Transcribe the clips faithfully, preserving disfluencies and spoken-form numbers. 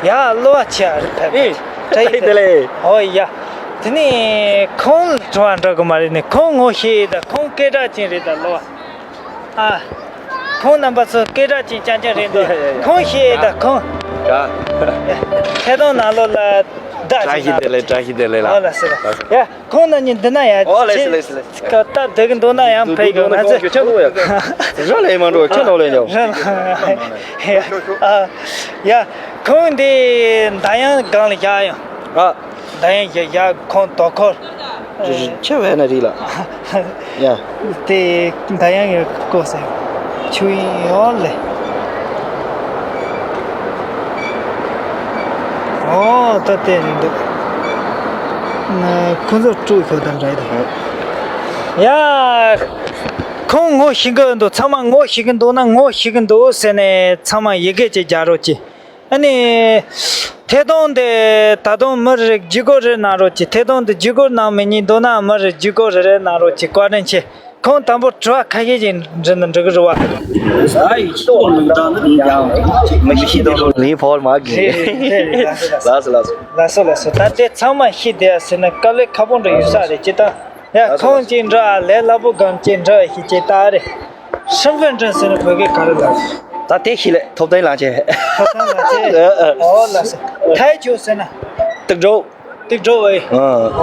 ཡ། གླུ་བ་ཆེ་བ་རེད་ཕེབས། ཨེ། བཀྲ་ཤིས་བདེ་ལེགས། ཨོ་ཡ། དེ་ནས་ཁོང་ལ་དྲི་བ་འདྲི་གི་མ་རེད་ནས། ཁོང་ངོ་ཤེས་ཡིན་ད། ཁོང་སྐད་གྲགས་ཅན་རེད་ད། གླུ་བ། ཨ། ཁོང་རྣམ་པ་ཚོ་སྐད་གྲགས་ཅན་རྐྱང་རྐྱང་རེད་འདུག། ཡ་ཡ་ཡ། ཁོང་ཤེས་ཡིན་ད། ཁོང་། ཡ། ཐད་གཏོང་ནང་ལོགས་ལ་བདག་བཀྲ་ཤིས་བདེ་ལེགས། བཀྲ་ཤིས་བདེ་ལེགས་ལགས། ཨོ་ལགས་སོ། ཡ། ཁོང་རྣམ་གཉིས་འདི་ན་ཡ། ཨོ་ལགས་སོ། ཁྱེད་ལགས་སོ། ལགས་སོ། སྐབས་སྟབས་བདེ་གི་འདུག་ན། ཡང་ཕེབས་ཡོང་ང་ཚོ། ཁྱོད་ནོ་ཡ། རང་ལ་ཡི་མ་འགྲོ། ཁྱོད་ནོ་ལ་ཡ། རང་ལ། ཡ། ཨ། ཡ། ཁོང་འདི་མདའ་ཡང་སྒང་ལ་བཞག་ཡོང་། ཨ། མདའ་ཡང་བཞག་བཞག་ཁོང་དོ་ཁོར། ཆེ་བས་ན་རིགས་ལ། ཡ། དེ་མདའ་ཡང་ཡོད་ཀོ་ཟེར། ཆུ་ཡིན་ཡོད་ལེ། ཨོ། ད་དེ་རེད་འདུག། ཁོ་ཚོ་དཀྲུག་ཤོག་དང་འདྲ་ཡི་དང་། ཡ། ཁོང་ངོ་ཤེས་ཀྱི་འདུག། ཚང་མ་ངོ་ཤེས་ཀྱི་འདུག་ན། ངོ་ཤེས་ཀྱི་འདུག་ཟེར་ནས་ཚང་མ་ཡི་གེ་ཅིག་རྒྱག་རོགས་གྱིས། ཨ་ནི། ཐད་གཏོང་དེ་ད་དུང་མི་རེ་རེ་བརྒྱུད་སྐུར་རེ་གནང་རོགས་གྱིས། ཐད་གཏོང་དེ་བརྒྱུད་སྐུར་གནང་མི་ཉན་འདུག་ན། མི་རེ་བརྒྱུད་སྐུར་རེ་རེ་གནང་རོགས་གྱིས། བཀའ་དྲིན་ཆེ། ཁོང་དང་པོ་དྲི་བ་ཁ་ཤས་ཅིག་འདྲི་ན་འགྲིག་གི་རེད་བ། ཨ་ཡི་ཁྱི་ཏོག་ནང་འདྲ་ནི་ཡང་མི་ཤི་ཏོག་ལིང་ཕོར་མ་གི། རེད་རེད་རེད། ལགས་སོ། ལགས་སོ། ལགས་སོ། ལགས་སོ། ལགས་སོ། ད་དེ་ཚང་མ་ཤེས་བསྡད་ཟེར་ན་དཀའ་ལས་ཁག་པོ་འདྲ་ཡོད་ས་རེད། ཅི་ལྟར། ཡ། ལགས་སོ། ཁོང་ཅིག་འདྲ་ལས་སླ་པོ་སྒང་ཅིག་འདྲ་ཞིག་ཅིག་ལྟ་རེད། 身份证 ཟེར་ན་བོད་སྐད་ག་རེ་ལབ། ད་དེ་ཤི་ལས་ཐོབ་ཐང་ལག་ཆས། ཐོབ་ཐང་ལག་ཆས། ཨ། ཨོ་ལགས་སོ། 台球 ཟེར་ན། 德州། 德州 ཨེ། ཨ།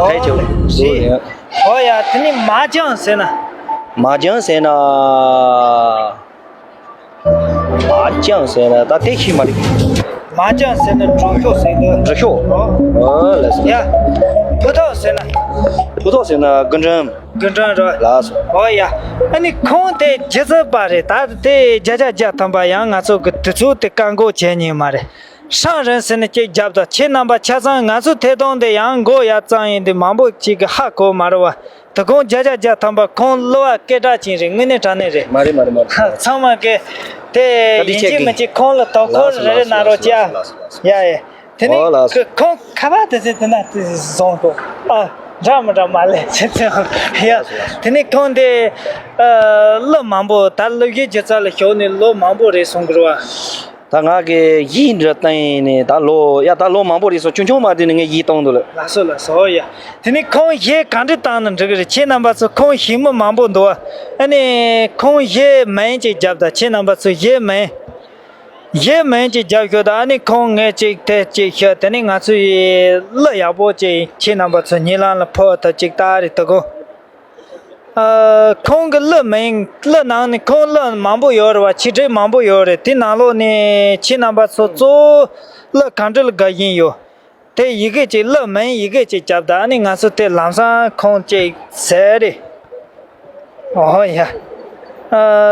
台球། 是། ཨོ་ཡ། དེ་ནི་麻将 ཟེར་ན། 麻将 ཟེར་ན། 麻将 ཟེར་ན་ད་དེ་ཤི་མ་རེད། 麻将 ཟེར་ན་འགྲོ་ཤོག་ཟེར་གི། འགྲོ་ཤོག། ཨོ། ཨོ་ལགས་སོ། ཡ། 葡萄 ཟེར་ན། 葡萄 ཟེར་ན་རྒུན་འབྲུམ། རྒུན་འབྲུམ་རེད། ལགས་སོ། ཨོ་ཡ། ཨ་ནི་ཁོང་དེ་སྒྱུ་རྩལ་པ་རེད། ད་དེ་བརྒྱ་ཆ་བརྒྱ་ཐམ་པ་ཡང་ང་ཚོ་གི་དུས་ཚོད་དེ་བཀག་འགོག་བྱེད་ཉན་མ་རེད། 上人 ཟེར་ནས་ཅིག་རྒྱབ་དང་། ཁྱེད་རྣམ་པ་ཆ་ཚང་ང་ཚོ་ཐད་གཏོང་དེ་ཡང་འགོ་ཡར་བརྩམས་ཡིན་དུས་མང་པོ་ཅིག་གི་ཧ་གོ་མ་རེད་བ། དོ་དགོང་བརྒྱ་ཆ་བརྒྱ་ཐམ་པ་ཁོང་གླུ་བ་སྐད་གྲགས་ཅན་རེད། དངོས་གནས་དྲང་གནས་རེད། མ་རེད་མ་རེད་མ་རེད། ཚང་མ་གི་དེ་བཀའ་དྲིན་ཡིན་ཆེ་གཅིག་གི། མིན་གཅིག་ཁོང་ལ་དོ་ཁུར་ལགས་སོ། རེ་རེ་ལགས་སོ། གནང་རོགས་ལགས་སོ། བྱ། ལགས་སོ། ལགས་སོ། ཡ་ཡ། དེ་ནས། ཨོ་ལགས་སོ། ཁོ་ཁོང་ཁ་པར་དེ་ཚོ་དེ་ན་དེ་བཟུང་དགོས། ཨ། འདྲ་མི་འདྲ་མ་ལས་བྱེད་ཚེ། ཡ། དེ་ནས་ཁོང་དེ། ཨ། གླུ་མང་པོ། ད་གླུ་གཞས་སྒྱུ་རྩལ་ལ་ཞུགས་ནས་ལོ་མང་པོ་རེད་སོང་གི་རེད་བ། ད་ང་གི་གཞས་འདྲ་བཏང་ནས་ད་ལོ། ཡ། ད་ལོ་མང་པོ་རེད་སོང་། ཆུང་ཆུང་མ་དུས་ནས་ངས་གཞས་གཏོང་འདུག་ལ། ལགས་སོ་ལགས་སོ། ཡ། དེ་ནས་ཁོང་གཞས་ག་འདྲ་བཏང་ན་འགྲིག་གི་རེད། ཁྱེད་རྣམ་པ་ཚོ་ཁོང་གཞས་མི་མང་པོ་འདུག་བ། ཨ་ནི་ཁོང་གཞས་མིང་ཅིག་རྒྱབ་དང་། ཁྱེད་རྣམ་པ་ཚོ་གཞས་མིང་། གཞས་མིང་ཅིག་རྒྱབ་ཤོག་དང་། ཨ་ནི་ཁོང་ངས་ཅིག་དེ་ཅིག་ཤོད། དེ་ནས་ང་ཚོ་ཡི་གླུ་ཡག་པོ་ཅིག་ཁྱེད་རྣམ་པ་ཚོ་ཉེ་ལམ་ལ་ཕོག་ཐུབ་ཅིག་ལྟ་རེ་ཐུབ་གོ། ཨ། ཁོང་གི་གླུ་མིང་། གླུ་ནང་ནས་ཁོང་གླུ་མང་པོ་ཡོད་རེད་བ། ཆེ་འབྲིང་མང་པོ་ཡོད་རེད། དེ་ནང་ལོགས་ནས་ཁྱེད་རྣམ་པ་ཚོ་གཙོ་བོ་གླུ་ག་འདྲ་ལ་དགའ་བཞིན་ཡོད། དེ་ཡི་གེ་ཅིག་གླུ་མིང་ཡི་གེ་ཅིག་རྒྱབ་དང་། ཨ་ནི་ང་ཚོ་དེ་ལམ་སང་ཁོང་ཅིག་ཟེར་རེད། ཨོ་ཡ། ཨ།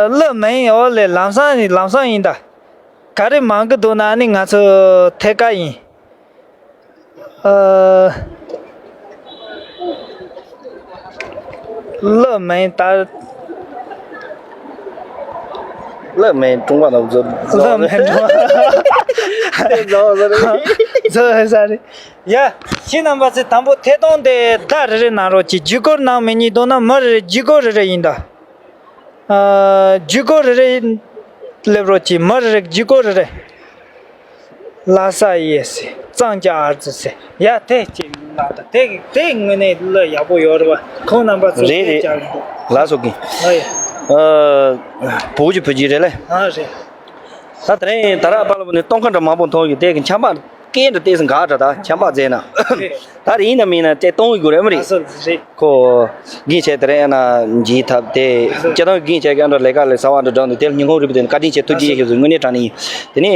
གླུ་མིང་ཨོ་ལེ། ལམ་སང་ནི་ལམ་སང་ཡིན་ད། ག་རེ་མང་གི་འདུག་ན་ཨ་ནི་ང་ཚོ་ཐད་ཀར་ཡིན། ཨ། གླུ་མིང་ད། གླུ་མིང་ཀྲུང་པ་ནང་བཟོ། གླུ་མིང་ཀྲུང་པ། བཟོ་བཟོ་རེད། བཟོ་བཟོ་རེད། ཡ། ཁྱེད་རྣམ་པ་ཚོས་དང་པོ་ཐད་གཏོང་དེ་བརྡ་རེ་རེ་གནང་རོགས་གྱིས། བརྒྱུད་སྐུར་གནང་མི་ཉན་འདུག་ན་མི་རེ་རེ་བརྒྱུད་སྐུར་རེ་རེ་ཡིན་ད། ཨ། བརྒྱུད་སྐུར་རེ་རེ་སླེབས་རོགས་གྱིས། མི་རེ་རེ་བརྒྱུད་སྐུར་རེ་རེ། ལ་ས་ཡེ་སི། ཙང་ཅ་ཨར་ཙི་སི། ཡ། དེ་ཅིག་ལ་ད་དེ་དེ་དངོས་གནས་གླུ་ཡག་པོ་ཡོད་རེད་བ། ཁོང་རྣམ་པ་ཚོ། རེད་རེད། དེ་ཅག་ལ་སོགས་ཀྱི། ཨ་ཡ། ཨ། བོད་ཀྱི་བོད་ཀྱི་རེད་ལེ། ཨ་རེད། ད་དེ་རིང་ད་ར་པ་ལ་བུ་ནི་སྟོང་ཁ་འདྲ་མང་པོ་མཐོང་གི། དེ་གི་ཆམ་པ་སྐད་འདྲ་ཏོག་ཙམ་འགག་འདྲ། ད་ཆམ་པ་ཟེར་ན། རེད། ད་རེད་ཡིན་ན་མིན་ན་དེ་གཏོང་གི་དགོས་རེད་མ་རེད། ཨ་སོ་རེད། ཁོ་གིན་བྱས་དེ་རིང་ཨ་ན་འཇིགས་ཐབས་དེ། ཁྱེད་རང་གིན་བྱས་ཀྱི་ཨ་འདྲ་ལས་ཀ་ལས་གསར་བ་འདྲ་འགྲོ་འདུག། དེ་ལ་ཉིན་གུང་རིལ་བུ་དེ་ནི་བཀའ་དྲིན་ཆེ། ཐུགས་རྗེ་ཆེ་ཞུ། དངོས་གནས་དྲང་གནས་ཡིན། དེ་ནས་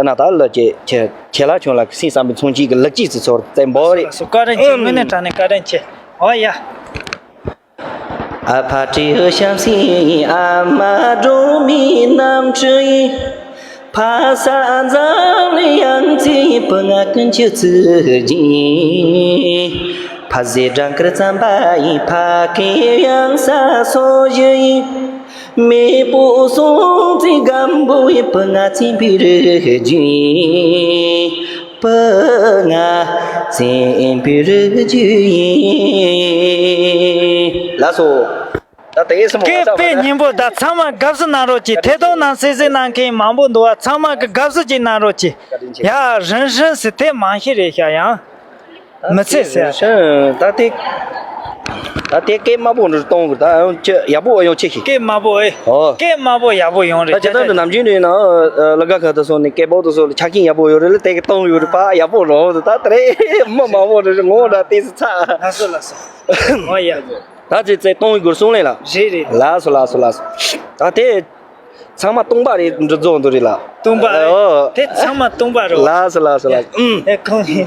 ཨ་ན་ད་ལ་ཁྱེད་ཁྱེད་ཁྱེད་ལ་ཁྱོད་ལ་སེམས་བསམ་པའི་ཚོང་གཅིག་གི་ལག་གཅིག་ཙི་ཚོར་བཙན་པོ་རེད། བཀའ་དྲིན་ཆེ། དངོས་གནས་དྲང་གནས་བཀའ་དྲིན་ཆེ། ཨོ་ཡ། ཨ་ཕ་དྲི་ཤམ་སི་ཨ་མ་སྒྲོལ་མའི་རྣམ་འཕྲུལ་ཡིན། ཕ་ས་འཛམ་གླིང་ཡང་རྩིས་བུ་ང་ཀུན་གྱི་ཚུལ་གྱིས། ཕ་ཟེ་སྦྲང་དཀར་རྩམ་པ་ཡིན། ཕ་སྐད་གཡང་ས་སོ་བཞི་ཡིན། མེས་པོ་སྲོང་བཙན་སྒམ་པོ་ཡིན། བུ་ང་བཙན་པོའི་རིགས་རྒྱུད་ཡིན། བུ་ང་བཙན་པོའི་རིགས་རྒྱུད་ཡིན། ལགས་སོ། ད་དེ་སུ་མོ་སྐད་དཔེ་སྙན་པོ། ད་ཚང་མ་དགའ་བསུ་གནང་རོགས་གྱིས། ཐད་གཏོང་ནང་གསན་གཟིགས་གནང་མཁན་མང་པོ་འདུག་བ། ཚང་མ་གི་དགའ་བསུ་ཅིག་གནང་རོགས་གྱིས། བཀའ་དྲིན་ཆེ། ཡ་རིན་ཧྲིན་ཟེར་དེ་མང་ཤས་རེད་ཤག་ཡང་མི་ཚེ་ཟེར། རིན་ཧྲིན་ད་དེ། ད་དེ་སྐད་དམའ་པོ་འདྲ་གཏོང་དགོས། ད་ཡང་ཅི་ཡག་པོ་ཡོང་ཆེ་ཤིག་སྐད་དམའ་པོ་ཨེ། ཨོ། སྐད་དམའ་པོ་ཡག་པོ་ཡོང་རེད། ད་ཇི་ལྟར་འདི་ནམ་རྒྱུན་འདྲ་ཡིན་ན། ལ་ག་ཁ་ད་སོང་ནས་སྐད་པོ་ད་སོང་ནས་ཆ་རྐྱེན་ཡག་པོ་ཡོད་རེད་ལ། དེ་གི་གཏོང་ཡོད་རེད་པ། ཡག་པོ་རོ། ད་དེ་རེད། མི་མང་པོ་རེད། ངོ་འདྲ་ཏིས་ཚ། ལགས་སོ་ལགས་སོ། ཨོ་ཡ། ད་ཅི་ཚེ་གཏོང་ཡི་དགོས་གསུང་ལེ་ལ། རེད་རེད། ལགས་སོ་ལགས་སོ་ལགས་སོ། ད་དེ་ཚང་མ་སྟོང་པ་རེད། འདི་རྫོགས་འདུག་རེད་ལ། སྟོང་པ་རེད། ཨོ། དེ་ཚང་མ་སྟོང་པ་རེད། ལགས་སོ་ལགས་སོ་ལགས་སོ། ཨུམ། ཨེ་ཁོང་ཡིན།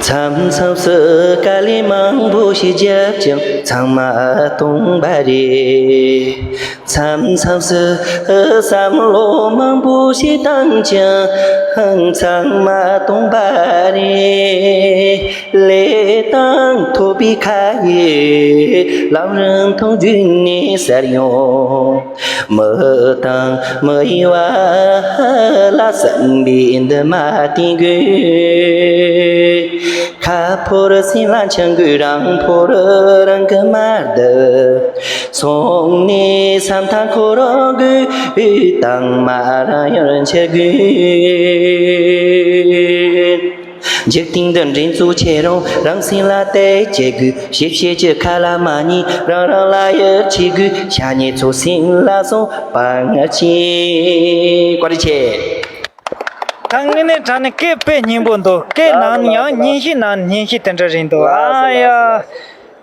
མཚམས་མཚམས་སུ་དཀའ་ལས་མང་པོ་ཞིག་བརྒྱབ་ཀྱང་ཚང་མ་སྟོང་པ་རེད། མཚམས་མཚམས་སུ་བསམ་བློ་མང་པོ་ཞིག་བཏང་ཀྱང་ཚང་མ་སྟོང་པ་རེད། ལས་དང་ཐོབ་པའི་ཁ་ཡི་ལམ་རིམ་མཐོང་དུས་ནས་གསལ་ཡོང་། མི་དང་མི་ཡི་བར་ལ་བསམ་པའི་འདུན་མ་བསྟེན་དགོས། ཁ་ཕོར་སེམས་ལ་འཆང་དགོས། རང་ཕོར་རང་གིས་མ་བརྡབས། སོང་ནས་བསམ་ཐག་འཁོར་དགོས། དྭངས་མ་རང་ཡུལ་འཆར་དགོས། འཇིག་རྟེན་འདི་འགྲན་རྩོད་ཆེ་རུང་རང་སེམས་ལ་དད་བྱེད་དགོས། ཞིབ་བཤེར་གྱི་ཁ་ལ་མ་ཉན། རང་རང་ལ་ཡིད་ཆེས་དགོས། ཤ་ཉེ་ཚོ་སེམས་ལ་སོང་བ་ངར་ཆེ། བཀའ་དྲིན་ཆེ། ད་དངོས་གནས་དྲང་གནས་སྐད་དཔེ་སྙན་པོ་འདུག་སྐད་ནང་ནས་ཡང་སྙན་ཤོས་ནང་སྙན་ཤོས་དེ་འདྲ་རེད་འདུག་ཨ་ཡ།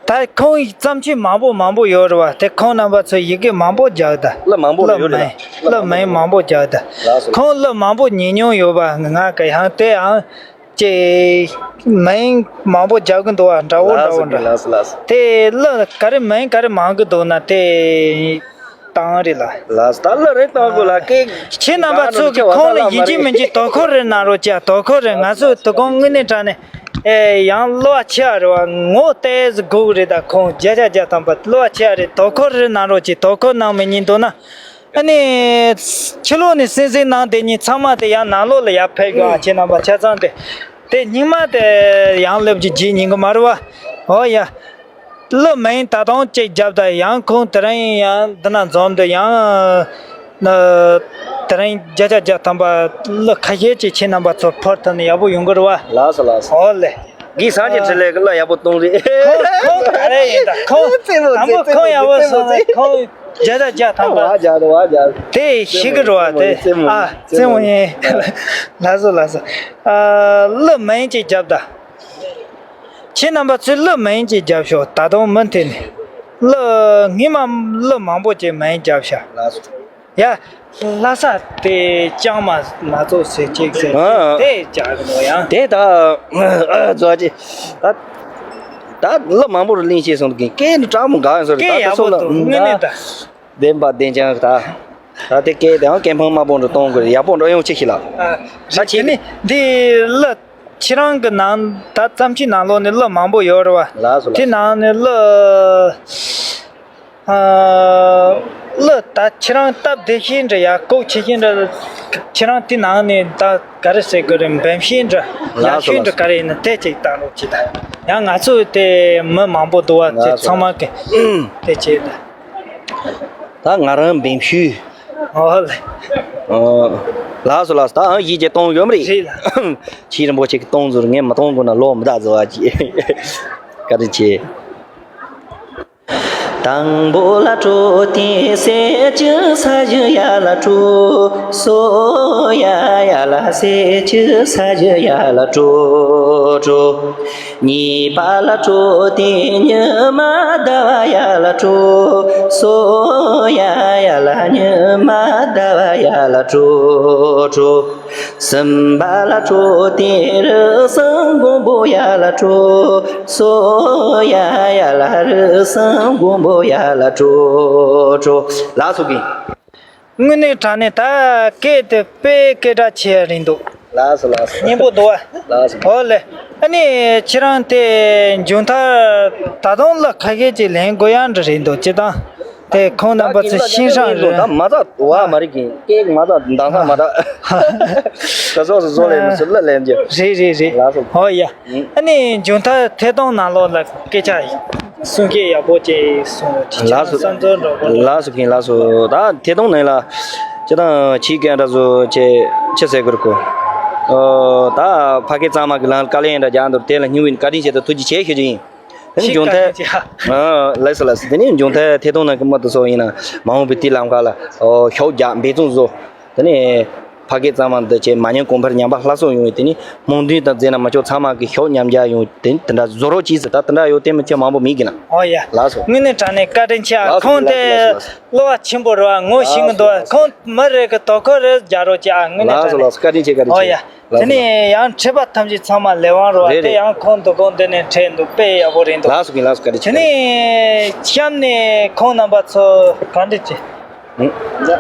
ད་ཁོང་གི་བརྩམས་ཆོས་མང་པོ་མང་པོ་ཡོད་རེད་བ། དེ་ཁོང་རྣམ་པ་ཚོས་ཡི་གེ་མང་པོ་རྒྱག་ད། གླུ་མང་པོ་ཡོད་རེད་མིན། ལ། གླུ་མིན་མང་པོ་རྒྱག་ད། ལགས་སོ། ཁོང་གླུ་མང་པོ་ཉན་མྱོང་ཡོད་པ་ང་གི་ཡང་དེ་ཡང་ཅེ་མིན་མང་པོ་རྒྱག་གི་འདུག་བ། འདྲ་བོ་འདྲ་བོ་འདྲ། ལགས་སོ་ལགས་སོ། དེ་གླུ་ག་རེ་མིན་ག་རེ་མང་གི་འདུག་ན་དེ་བཏང་རེད་ལ། ལགས་སོ། ད་གླུ་རེ་བཏང་དགོས་ལ་སྐད། ཁྱེད་རྣམ་པ་ཚོ་གི་ཁོང་ལ་ཡིད་ཆེས་མི་བྱེད་དོ་ཁུར་རེ་གནང་རོགས་བྱ། དོ་ཁུར་རེ། ང་ཚོ་དོ་དགོང་དངོས་གནས་དྲང་གནས། ཨེ་ཡང་གླུ་བ་ཆེ་བ་རེད་བ། ངོ་བལྟས་སུ་དགོས་རེད། ད་ཁོང་བརྒྱ་ཆ་བརྒྱ་ཐམ་པ་གླུ་བ་ཆེ་བ་རེད། དོ་ཁུར་རེ་གནང་རོགས་གྱིས། དོ་ཁུར་གནང་མི་ཉན་འདུག་ན། ཨ་ནི་ཕྱི་ལོགས་ནས་གསན་གཟིགས་གནང་དེ་ཉིད་ཚང་མ་དེ་ཡང་ནང་ལོགས་ལ་ཡར་ཕེབས་དགོས་ཨ། ཁྱེད་རྣམ་པ་ཆ་ཚང་དེ་དེ་སྙིང་མ་དེ་ཡང་ལེབ་ཀྱི་རྗེས་ཉིན་གི་མ་རེད་བ། ཨོ་ཡ། གླུ་མིན་ད་དུང་གཅིག་རྒྱབ་ད་ཡང་ཁོང་དེ་རིང་ཡང་འདི་ན་འཛོམས་དུ་ཡང་། དེ་རིང་བརྒྱ་ཆ་བརྒྱ་ཐམ་པ་གླུ་ཁ་ཤས་ཅིག་ཁྱེད་རྣམ་པ་ཚོར་ཕུལ་ཐུབ་ན་ཡག་པོ་ཡོང་གི་རེད་བ། ལགས་སོ་ལགས་སོ། ཨོ་ལེ། གི་སངས་རྒྱས་འཕྲིན་ལས་ཀྱི་གླུ་ཡག་པོ་གཏོང་རེད། ཁོང་ཁོང་ག་རེ་ཡིན་ད་ཁོང་། རྩེད་མོ་དང་པོ་རྩེད་ཁོང་ཡག་པོ་རྩེད་མོ་སོང་ཁོང་བརྒྱ་ཆ་བརྒྱ་ཐམ་པ། བ་རྒྱ་དང་བ་རྒྱ། དེ་ཤི་གི་རེད་བ་དེ། རྩེད་མོ་ཨ་རྩེད་མོ་ཡིན། ལགས་སོ་ལགས་སོ། ཨ་གླུ་མིན་ཅིག་རྒྱབ་ད། ཁྱེད་རྣམ་པ་ཚོས་གླུ་མིན་ཅིག་རྒྱབ་ཤོག་ད་དུང་མུ་མཐུད་ནས་གླུ་ངས་མ་གླུ་མང་པོ་ཅིག་མིན་རྒྱབ་ཤག་ལགས་སོ། ཡ། ལྷ་ས་དེ་ལྕང་མ་མ་ཚོགས་ཟེར་ཅིག་ཟེར་ཨ། དེ་རྒྱག་གི་འདུག་ཡང་། དེ་ད་ཨ་ཛོ་ཅི། ད་ད་གླུ་མང་པོ་རུ་གླེང་བྱས་སོང་གི་སྐད་ནི་དྲག་མོ་འགའ་ཡང་སོ་རེད། སྐད་ད་ཡག་པོ་སོང་ལ་འདུག་དངོས་གནས་ད། བདེན་པ་བདེན་ཅང་ད། ད་དེ་སྐད་དེའང་སྐད་འཕང་དམའ་པོ་འདྲ་གཏོང་དགོས་རེད། ཡག་པོ་འགྲོ་ཡོང་ཆེ་ཤི་ལ། ཨ་ད་ཆེ་དེ་ནི་འདི་གླུ་ཁྱེད་རང་གི་ནང་ད་བརྩམས་ཆོས་ནང་ལོགས་ནས་གླུ་མང་པོ་ཡོད་རེད་བ། ལགས་སོ་ལགས། དེ་ནང་ནས་གླུ། ཨ། གླུ་ད་ཁྱེད་རང་སྟབས་བདེ་ཤོས་འདྲ་ཡ་ལྐོག་ཆེ་ཤོས་འདྲ། ཁྱེད་རང་དེ་ནང་ནས་ད་ག་རེ་ཟེར་དགོས་རེད། འབེམ་ཤོས་འདྲ་ཡག་ཤོས་འདྲ་ག་རེ་ཡིན་ན་དེ་ཅིག་བཏང་རོགས་གྱིས་ད། ཡང་ང་ཚོ་དེ་མི་མང་པོ་འདུག་བ། དེ་ཚང་མ་གི་དེ་བྱས་ད། ད་ང་རང་འབེམ་ཤོས། ཨོ་ལེ། ཨོ། ལགས་སོ་ལགས་སོ། ད་ཨང་ཡིད་ཀྱི་གཏོང་ཡོད་མ་རེད། རེད་ལ། ཆེས་རིན་པོ་ཆེ་གི་གཏོང་ཟུར་ངས་མི་གཏོང་དགོས་ན་ལོ་མི་ད་ཟེར་བ་ཅི། བཀའ་དྲིན་ཆེ། དང་པོ་ལ་སྤྲོ་སྟེ་སེམས་ཀྱི་ས་གཞི་ཡར་ལ་སྤྲོ། སོ་ཡ་ཡར་ལ་སེམས་ཀྱི་ས་གཞི་ཡར་ལ་སྤྲོ་སྤྲོ། གཉིས་པ་ལ་སྤྲོ་སྟེ་ཉི་མ་ཟླ་བ་ཡར་ལ་སྤྲོ། སོ་ཡ་ཡར་ལ་ཉི་མ་ཟླ་བ་ཡར་ལ་སྤྲོ་སྤྲོ། གསུམ་པ་ལ་སྤྲོ་སྟེ་རི་སྲང་མགོན་པོ་ཡར་ལ་སྤྲོ། སོ་ཡ་ཡར་ལ་རི་སྲང་མགོན་པོ་ཡར་ལ་སྤྲོ་སྤྲོ། ལགས་སོ་གི། དངོས་གནས་དྲང་གནས་ད་སྐད་དེ་དཔེ་སྐད་གྲགས་ཆེ་རིང་འདུག་ལགས་སོ་ལགས་སོ། སྙན་པོ་འདུག་བ། ལགས་སོ། ཨོ་ལེ། ཨ་ནི་ཁྱེད་རང་དེ་མཇུག་མཐར་ད་དུང་གླུ་ཁ་ཤས་ཅིག་ལེན་དགོས་ཡག་འདྲ་རེད་འདུག་སྤྱིར་བཏང་དེ་ཁོང་རྣམ་པ་ཚོ་ཤིང་ཧྲང་རེད། ད་མ་རྩ་བ་མ་རེད་གི་སྐད་མ་རྩ་འདང་ས་མ་རེད། ད་སོ་སོ་སོ་ལེན་སུ་གླུ་ལེན་རྒྱུ། རེད་རེད་རེད། ལགས་སོ། ཨོ་ཡ། ཨ་ནི་མཇུག་མཐར་ཐད་གཏོང་ནང་ལོགས་ལ་སྐད་ཆ་ཡིན། གསུང་སྐད་ཡག་པོ་ཅིག་གསུང་། ཁྱེད་ལགས་སོ། བསམ་ཚུལ་འདྲ་པོ། ལགས་སོ། ཁྱེད་ལགས་སོ། ད་ཐད་གཏོང་ནང་ལ་ཅི་དང་ཕྱི་སྐད་འདྲ་བཟོ་ཅེས་ཅི་ཟེར་དགོས་རེད་གོ། ཨོ། ད་ཕ་སྐད་གཙང་མ་གི་ལམ་དཀའ་ལས་འདྲ་རྒྱག་འདུག་དེ་ལ་སྙིང་དབུས་ནས་བཀའ་དྲིན་ཆེ་དང་ཐུགས་རྗེ་ཆེ་ཞུ་རྒྱུ་ཡིན། དེ་ནི་མཇུག་མཐའི། ཨ། ལགས་སོ་ལགས་སོ། དེ་ནི་མཇུག་མཐའི་ཐད་གཏོང་ནང་གི་མི་དེ་ཚོ་ཡིན་ན་མ་འོངས་པའི་དུས་ལམ་ཁ་ལ། ཨོ། ཤུགས་རྒྱག་འབད་བརྩོན་བཟོ། དེ་ནས་ཕ་སྐད་གཙང་མ་འདི་བྱས་མ་ཉམས་གོང་འཕེལ་ཉམས་པ་སླར་གསོ་ཡོང་བའི་དེ་ནི་སྨོན་འདུན་དང་མཛད་ན་མ་ཆོག་ཚང་མ་གི་ཤུགས་མཉམ་རྒྱག་ཡོང་དེ་དེ་འདྲ་བཟོ་རོགས་གྱིས་ཟེར། ད་དེ་འདྲ་ཡོད་དེ་མི་ཁྱེད་མང་པོ་མི་གི་ན། ཨོ་ཡ། ལགས་སོ། དངོས་གནས་དྲང་གནས་བཀའ་དྲིན་ཆེ་ཨ། ལགས་སོ། ཁོང་དེ་ལགས་སོ། ལགས་སོ། བློ་བ་ཆེན་པོ་རེད་བ། ངོ་ཤེས་ཀྱི་འདུག་ཁོང་མི་རེ་གི་དོ་ཁུར་རེ་རྒྱག་རོགས་གྱིས་ཨ། དངོས་གནས་ལགས་སོ་དྲང་ལགས་སོ། བཀའ་དྲིན་ཆེ། བཀའ་དྲིན་ཨོ་ཆེ། ཡ། དེ་ལགས་སོ། ནས་ཡང་འཁྲིད་པ་ཐམས་ཅད་ཚང་མ་ལས་དབང་རེད་བ། རེད་དེ་རེད། ཡང་ཁོང་འདུག་ཁོང་འདི་ནས་འཁྲིད་འདུག་དཔེ་ཡག་པོ་རེད་འདུག་ལགས་སོ། ལགས་སོ། བཀའ་དྲིན་ཆེ། དེ་ནས་གཤམ་ནས་ཁོང་རྣམ་པ་ཚོ་ག་འདྲ་བྱེད།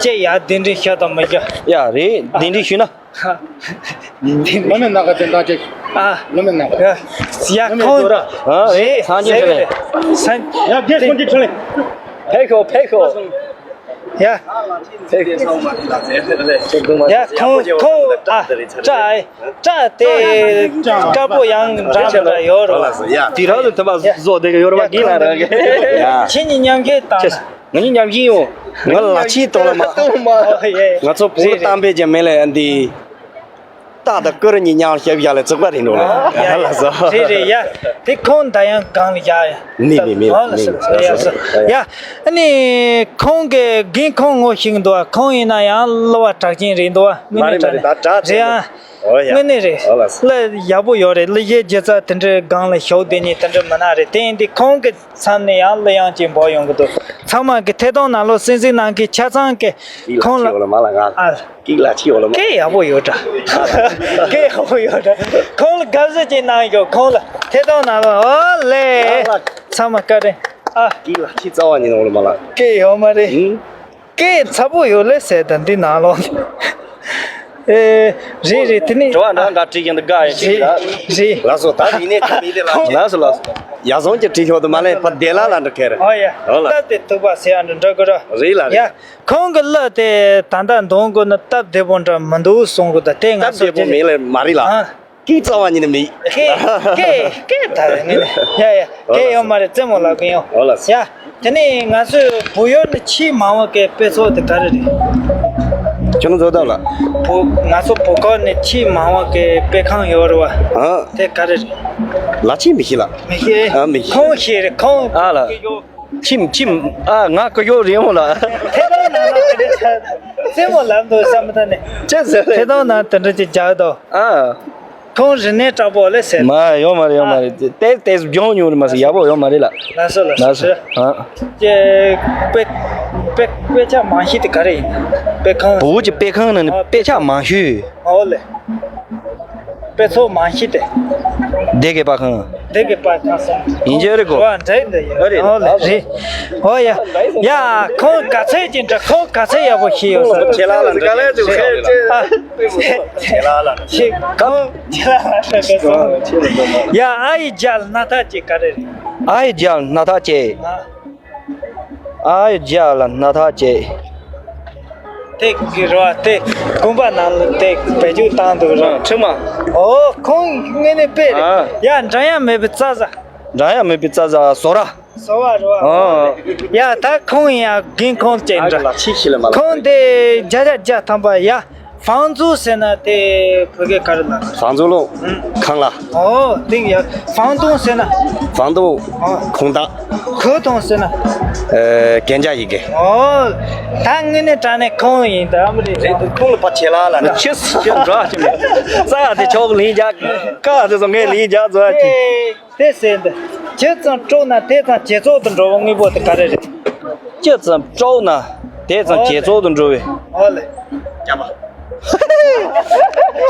ཅེས་ཡ་གདན་འདྲེན་ཞུ་དང་མི་ཞུ། ཡ་རེད། གདན་འདྲེན་ཞུས་ན། བླ་མའི་སྣ་ཁ་དེ་འདྲ་ཅིག་ཨ། བླ་མའི་སྣ་ཁ། ཡ་ཁོང་། ཨ། རེད། སངས་རྒྱས་རེད། སངས་ཡ་རྒྱས་ཁོང་གི་ཁྲི་ལས། ཕེབས་ཤོག་ཕེབས་ཤོག་ཡ། ཕེབས་ཤོག་ཡ་ཁོང་ཁོང་ཨ། སྐྲ་སྐྲ་དེ་དཀར་པོ་ཡང་འདྲ་མི་འདྲ་ཡོད་རེད་བ། དེ་རང་ལ་ཐུབ་པ་བཟོ་བསྡད་ཀྱི་ཡོད་རེད་བ། གིན་ལ་ར་གི། ཡ། ཁྱེད་གཉིས་མཉམ་ཞུགས་དང་། ང་གཉིས་མཉམ་ཞུགས་ཡོང་། ང་ལག་ཕྱིས་གཏོང་ལ་མ། ཨོ་ཡེ། ང་ཚོ་བོད་རེད་རེད། གཏམ་དཔེ་ཅན་མེད་ལ་ཡ་འདི། རྟ་དང་སྐུ་རུ་གཉིས་མཉམ་ཞབས་བཞག་ལ་བཙུགས་པ་རེད་འགྲོ་ལ། ཨ་ཡ་ལགས་སོ། རེད་རེད་ཡ། དེ་ཁོང་ད་ཡང་གང་ལ་བཞག་ཡ། མི་མི་མི་ཨོ་ལགས་སོ་ལགས་སོ། ཡ་ལགས་སོ། ཡ། ཨ་ནི་ཁོང་གི་རྒན་ཁོང་ངོ་ཤེས་འདུག་ཁོང་ཡིན་ན་ཡང་གླུ་བ་གྲགས་ཅན་རེད་འདུག་མ་རེད་མ་རེད། ད་གྲགས་ཅན་རེད་ཨ། ཨོ་ཡ། དངོས་གནས་རེད། ཨོ་ལགས་སོ། གླུ་ཡག་པོ་ཡོད་རེད། གླུ་གཞས་སྒྱུ་རྩལ་དེ་འདྲའི་སྒང་ལ་ཞུགས་བསྡད་མཁན་དེ་འདྲ་མི་སྣ་རེད། དེ་ཡིན་དུས་ཁོང་གི་མཚམས་ནས་ཡང་གླུ་དབྱངས་ཅིག་འབོག་ཡོང་གི་འདུག་ཚང་མ་གི་ཐད་གཏོང་ནང་ལོགས་གསན་གཟིགས་གནང་མཁན་ཆ་ཚང་གི་ཁོང་ལ། ཨ། སྐད་ལ་ཆི་ཡོད་ལ་མ། སྐད་ཡག་པོ་ཡོད་འདྲ། སྐད་ཡག་པོ་ཡོད་འདྲ། ཁོང་ལ་དགའ་བསུ་ཅིག་གནང་ཡོད། ཁོང་ལ་ཐད་གཏོང་གནང་རོགས། ཨོ་ལེ། ཚང་མ་བཀའ་དྲིན། ཨ། སྐད་ལ་ཆི་རྩ་བ་ཉིད་ནས་ཡོད་ལ་མ་ལ། སྐད་ཡོད་མ་རེད། ཨུ། སྐད་ཚ་པོ་ཡོད་ལེ་ཟེར་ད་འདི་ནང་ལོགས། ཨེ། རེད་རེད། དེ་ནི་དྲི་བ་འདྲ་འདྲ་དྲིས་ཀྱང་འདི་དགའ་ཡང་ཅིག་རེད། རེད། ལགས་སོ། ད་ཡིན་ནས་ཁ་མི་དེ་ལ་ལགས་སོ་ལགས་སོ། ཡ་བཟང་གྱི་དྲི་ཤོག་ཏུ་མ་ལེན་པ་བདེ་ལ་ལ་འགྲོ་ཁེར། ཨོ་ཡ། ཨོ་ལ། ད་དེ་ཐུག་པ་ཟེར་ཡང་འདྲ་འགྲོ་གི་ར། རེད་ལ་རེད། ཡ། ཁོང་གི་གླུ་དེ་ད་ལྟ་འདོན་དགོས་ན་སྟབས་བདེ་པོ་འདྲ་མི་འདུག་གསུང་གི་འདུག་དེ་ང་སྟབས་ཚོ་བདེ་པོ་མེད་ལ་མ་རེད་ལ། ཨ། སྐད་རྩ་བ་ཉིད་ནས་མེད། སྐད་སྐད་སྐད་ད་རེད་ངས་ནས་ཡ་ཡ་སྐད་ཡོད་མ་རེད། རྩེད་མོ་ལབ་གི་ཡོང་། ཨོ་ལ། ཡ། དེ་ནས་ང་ཚོའི་བོད་ཡུལ་ནས་ཆེས་མང་བ་གི་དཔེ་ཚོགས་དེ་ག་རེ་རེད། ཁྱོད་ཚོ་ལྟ་ལ། བོད་ང་ཚོ་བོད་ཁུལ་ནས་ཆེས་མང་བ་གི་དཔེ་ཁང་ཡོད་རེད་བ། ཨ། དེ་ག་རེ་རེད། ལ་ཆེས་མི་ཤེས་ལ། མི་ཤེས། ཨ་མི་ཤེས། ཁོང་ཤེས་རེད་ཁོང་། ཨ་ལ། ཁྱིམ་ཁྱིམ། ཨ་ང་ཀུ་ཡོ་རེད་མོ་ལ། ཐད་གཏོང་ནང་ལ་དེ་འདྲ་ཆགས། རྩེད་མོ་ལབ་འདུག་བསམ་མི་ཐུབ་ནས། ཅི་ཟེར་རེད། ཐད་གཏོང་ནང་དེ་འདྲ་ཅིག་རྒྱག་འདུག་ཨ། ཁོང་རིག་གནས་དྲག་པོ་ལས་ཟེར། མ་ཡོད་མ་རེད། ཡོད་མ་རེད། ཏེ་ཏེ་སྦྱོང་མྱོང་རེད་མ་ཟེར། ཡག་པོ་ཡོད་མ་རེད་ལ། ལགས་སོ་ལགས་སོ། ཨ། ཀྱེ། དཔེ་དཔེ་དཔེ་ཆ་མང་ཤོས་དེ་ག་རེ་ཡིན། དཔེ་ཁང་། བོད་ཀྱི་དཔེ་ཁང་ནང་ནས། ཨ། དཔེ་ཆ་མང་ཤོས། ཨོ་ལེ། དཔེ་ཚོགས་མང་ཤོས་དེ། སྡེ་དགེ་པར་ཁང་། སྡེ་དགེ་པར་ཁང་སོང་། ཡིན་གྱི་རེད་གོ། ཨོ་འདྲ་ཡིན་འདྲ་ཡིན། ཨ་རེད། ཨོ་ལེ་རེད། ཨོ་ཡ། ཡ་ཁོང་ག་ཚད་ཅིག་འདྲ། ཁོང་ག་ཚད་ཡག་པོ་ཤེས་ཡོད་ས། ཁྱེད་ལ་ལ་འདྲ་ཁྱེད་ལ་ལ། ཨ། ཁྱེད་ཁོང་ཁྱེད་ལ་ལ་འདྲ་ཁ་སོང་། ཡ་ཨ་ཡི་རྒྱལ་སྣ་ཐག་ཅིག་ག་རེ་རེད། ཨ་ཡི་རྒྱལ་སྣ་ཐག་ཅིག་ཨ། ཨ་ཡི་རྒྱལ་ལ་སྣ་ཐག་ཅིག་དེ་གི་རོ་དེ་དགོན་པ་ནང་ལ་དེ་བེད་སྤྱོད་བཏང་འདུག་རོ། ཁྲིམས་མ། ཨོ་ཁོང་དངོས་གནས་དཔེ་རེད། ཨ། ཡ་འགྲམ་ཡང་མེད་པའི་རྩྭ་ཟ། འགྲམ་ཡང་མེད་པའི་རྩྭ་ཟ་བཟོ་ར། བཟོ་བ་རོ། ཨ། ཡ་ད་ཁོང་ཡང་རྒན་ཁོང་ཅན་འདྲ། ཨ་ལ་ཆི་ཤི་ལ་མ་ལ། ཁོང་དེ་བརྒྱ་ཆ་བརྒྱ་ཐམ་པ་ཡ། 房租ཟེར་ན་དེ་བོད་སྐད་ག་རེ་ལབ། 房租ལོ། ཁང་གླ། ཨོ་དེ་ཡ། 房东ཟེར་ན། 房东། ཨོ། ཁོང་ད། 合同ཟེར་ན། ཨེ་གན་རྒྱ་ཡི་གེ། ཨོ། ད་དངོས་གནས་དྲང་གནས་ཁོང་ཡིན་ད་ཨ་མ་རེད། རེད་འདུག་ཁོང་ལ་ཕ་ཆེ་ལ་ལ་ན། ཆེ་སུ་ཆེ་འགྲོ་ཨ་ཆེ་མེད། ས་ཡ་དེ་ཆོག་ལིང་རྒྱག་ཀ་དེ་ཚོ་ངས་ལིང་རྒྱག་ཚོ་ཨ་ཆེ། དེ་ཟེར་འདི། ཇི་ཙམ་དཀྲུགས་ན་དེ་ཙམ་ཇེ་ཚོགས་དུ་འགྲོ་བའི་དངོས་པོ་དེ་ག་རེ་རེད། ཇི་ཙམ་དཀྲུགས་ན་དེ་ཙམ་ཇེ་ཚོགས་དུ་འགྲོ་བའི། ཨོ་ལེ། རྒྱ་མ།